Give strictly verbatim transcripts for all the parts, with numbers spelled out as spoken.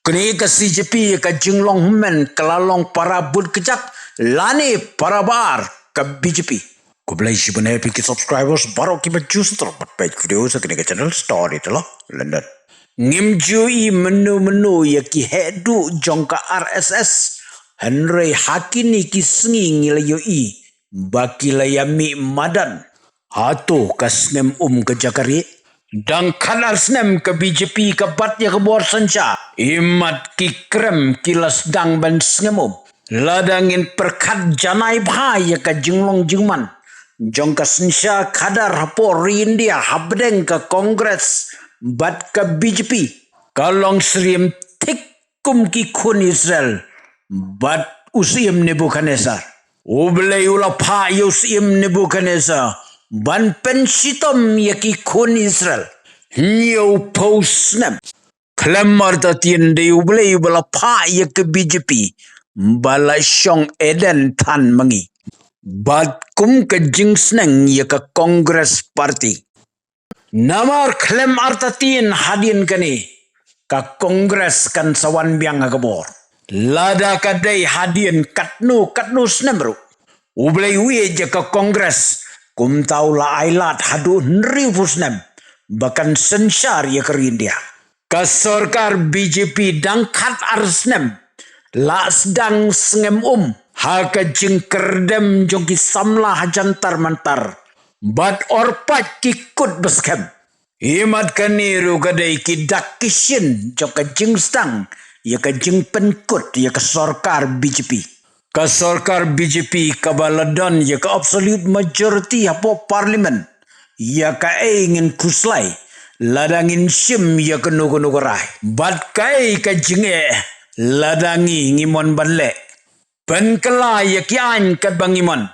Kane ka C J P ka jinglong hynmen ka la long para bud kjat lane para bar ka B J P. Khublei shibun ïa phi ki subscribers baroh kiba ju subscribe bad peit video sa kane ka channel Storyteller London. Ngim ju i mynno mynno ïa ki heh duh jong ka R S S. Hynrei ha kine ki sngi ngi la ïohi ba ki la ïa mih madan. Hato ka sngem um ka jaka rieh? Dang khatar snem ka B J P ka bat ïa ka bor synshar. Imat ki krem ki la sdang ban sngem um. Lada ngin pyrkhat janai bha ïa ka jinglong jingman jong ka synshar khadar hapoh ri India hapdeng ka Congress bad ka B J P, ka long syriem thik kum ki khun Israel bad u Syiem Nebuchadnezzar. U Blei u la phah ïa u Syiem Nebuchadnezzar ban pynshitom ïa ki khun Israel hynñiewphew snem. Khlem artatien dei U Blei ba la phah ïa ka B J P ba la shong Eden than ma ngi. Bad kum ka jingsneng ïa ka Congress Party. Namar khlem artatien hadien kane ka Congress kan sa wan biang ha ka bor. Lada ka dei hadien katno katno snem ruh, U Blei u ïeit ïa ka Congress, kumta u la ailad haduh hynriewphew snem ba kan synshar ïa ka ri India. Ka sorkar B J P dang khatar snem la sdang sngem um ha ka jingkyrdem jong ki samla ha Jantar Mantar bad orpait ki kut ba skhem. Imat kane ruh ka dei ki dak ki shin jong ka jingsdang ïa ka jingpynkut ïa ka sorkar B J P. Ka sorkar B J P kaba la don ïa ka absolute majority hapoh Parliament, ïa kaei ngin khuslai lada ngin shim ïa kano kano ka rai? Bad kaei ka jingeh lada ngi ngi mon ban leh? Pynkylla ïa ki aiñ katba ngi mon.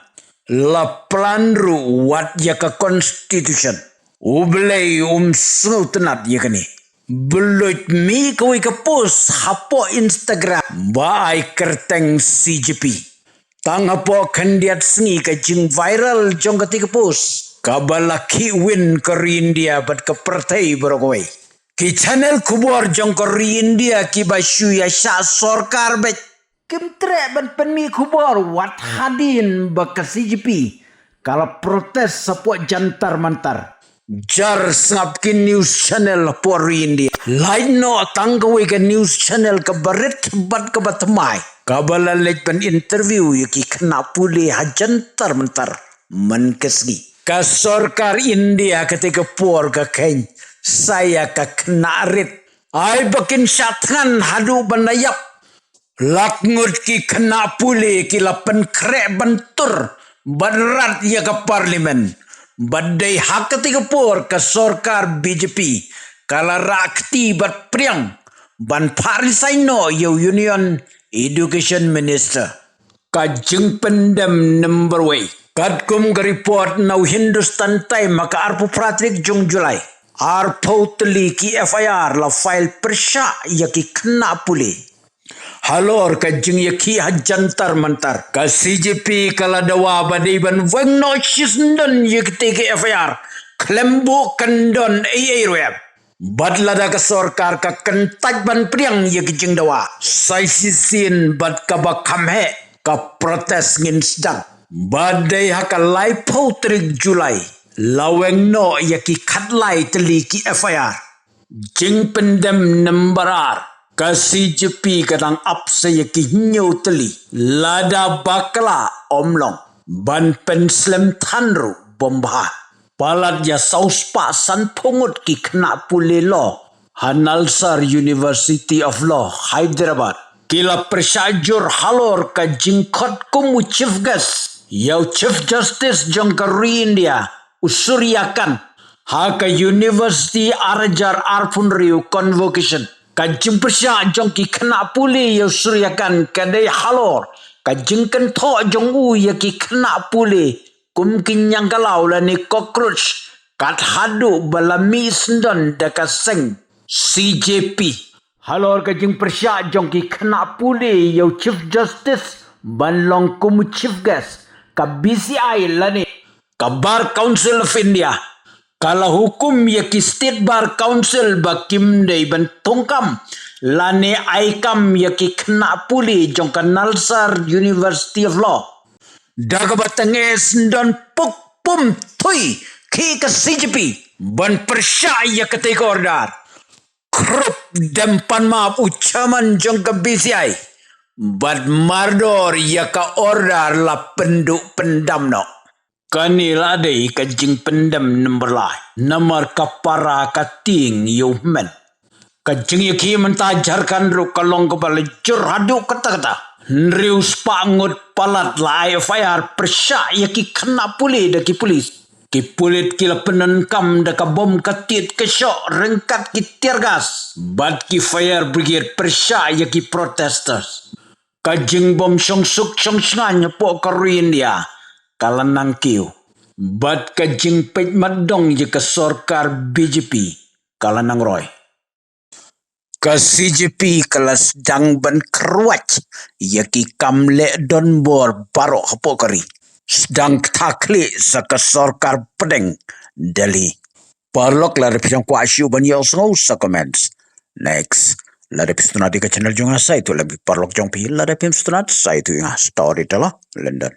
La plan ruh wat ïa ka constitution. U Blei um sngewtynnad ïa kane. Bluit mih kawei ka post hapoh Instagram ba ai kyrteng C J P. Tang hapoh khyndiat sngi ka jingviral jong kata ka post kaba la khih win ka ri India bad ka pyrthei baroh kawei. Ki channel khubor jong ka ri India kiba shu ïa shah sorkar beit kim treh ban pynmih khubor wat hadien ba ka C J P ka la protest hapoh Jantar Mantar. Jar sngap ki news channel hapoh ri India. Lait noh tang kawei ka news channel kaba rit bad kaba thymmai kaba la leit ban interview ïa ki khynnah pule ha Jantar Mantar man ka sngi. Ka sorkar India kata ka por ka kheiñ sa ïa ka khynnah rit. Ai ba kin shah thngan haduh ban da ïap. Lak ngut ki khynnah pule ki la pynkhreh ban tur bad rat ïa ka Parliament. Bad dei ha kata ka por ka sorkar B J P ka la rah kti bad pdiang ban phah resign noh ïa u Union Education Minister. Ka jingpyndem number wei. Katkum ka report na u Hindustan Times ha ka arphew phra tarik jong July, arphew tylli ki F I R la file pyrshah ïa ki khynnah pule. Halor ka jingïakhih ha Jantar Mantar, ka C J P ka la dawa ba dei ban weng noh shisyndon ïa kitei ki F I R khlem buh kyndon ei ei ruh em. Bad lada ka sorkar ka kyntait ban pdiang ïa ki jingdawa, sa shisien bad kaba kham heh ka protest ngin sdang. Bad dei ha ka laiphew tarik July la weng noh ïa ki khatlai tylli ki F I R. Jingpyndem number ar, ka C J P ka dang ap sa ïa ki hynñiew tylli. Lada bakla ym long, ban pynslem than ruh bym bha. Palat ïa saw spah sanphew ngut ki khynnah pule law ha Nalsar University of Law, Hyderabad, ki la pyrshah jur halor ka jingkhot kum u Chief Guest ïa u Chief Justice jong ka ri India, u Surya Kant, ha ka University ar hajar arphew hynriew convocation. Ka jingpyrshah jong ki khynnah pule ïa u Surya Kant ka dei halor ka jingkynthoh jong u ïa ki khynnah pule kum ki ñiangkhlaw lane cockroach, kat haduh ba la mih syndon da ka seng C J P. Halor ka jingpyrshah jong ki khynnah pule ïa u Chief Justice ban long kum u Chief Guest, ka B C I lane ka Bar Council of India ka la hukum ïa ki State Bar Council ba kim dei ban thungkam lane ai kam ïa ki khynnah pule jong ka Nalsar University of Law. Da kaba tang e syndon puk pum thui ki ka C J P ban pyrshah ïa katei ka order. Krup dem pan map u chairman jong ka B C I bad mardor ïa ka order la pynduh pyndam noh. Kane la dei ka jingpyndam number lai namar ka para ka tieng ïa u hynmen. Ka jingïakhih mynta Jharkhand ruh ka long kaba la jur haduh katta katta. Hynriew spah ngut palat la ai F I R pyrshah ïa ki khynnah pule da ki pulit. Ki pulit ki la pyndonkam da ka bom ka tied ka shoh ryngkat ki tear gas bad ki fire brigade pyrshah ïa ki protesters. Ka jingbym shong suk shong shngaiñ hapoh ka ri India ka la nang kiew bad ka jingpeit mat dong ïa ka sorkar B J P ka la nang roi. Ka C J P ka la sdang ban kyrwat ïa ki kam leh donbor baroh hapoh ka ri. Sdang kata khlieh sa ka sorkar pdeng Delhi. Paralok, lada phi kwah shuh ban ïohsngew sa comments. Next, lada phi sngewtynnat ïa ka channel jong nga, sa ïathuh lem ki paralok jong phi. Lada phim sngewtynnat, sa ïathuh ïa nga. Storyteller London.